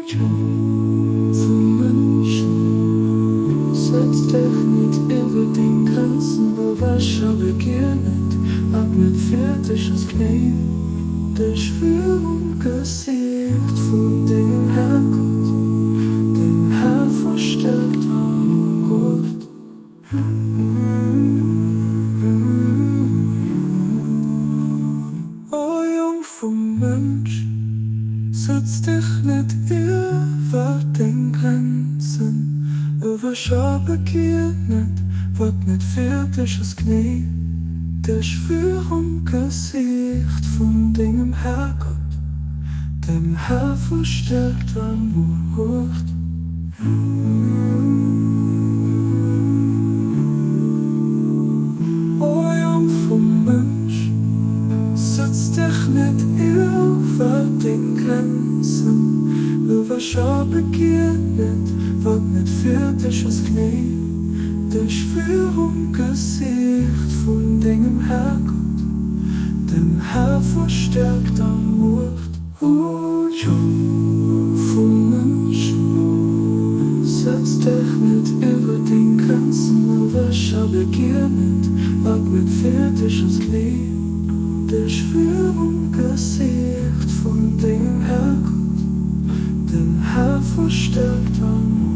Jong vum Mënsch, Setz dech net iwwer deng Grenzen ewech a begier net, wat net fir dech ass. Knéi dech virum Gesiicht vun dengem Herrgott, dem Här vu Stäerkt a Muecht. O Jong vum Mënsch, sëtz dech net iwwer deng Grenzen ewech a begier net, wat net fir dech ass. Knéi dech virum Gesiicht vun dengem Herrgott, dem Här vu Stäerkt a Muecht. O Jong vum Mënsch, sëtz dech net iwwer deng Grenzen ewech a begier net, wat net fir dech ass. Knéi dech virum Gesiicht vun dengem Herrgott, dem Här vu Stäerkt a Muecht. O Jong vum Mënsch, setz dech net iwwer deng Grenzen ewech a begier net, wat net fir dech ass. Knéi dech virum Gesiicht vun dengem Herrgott, dem Här vu Stäerkt a Muecht.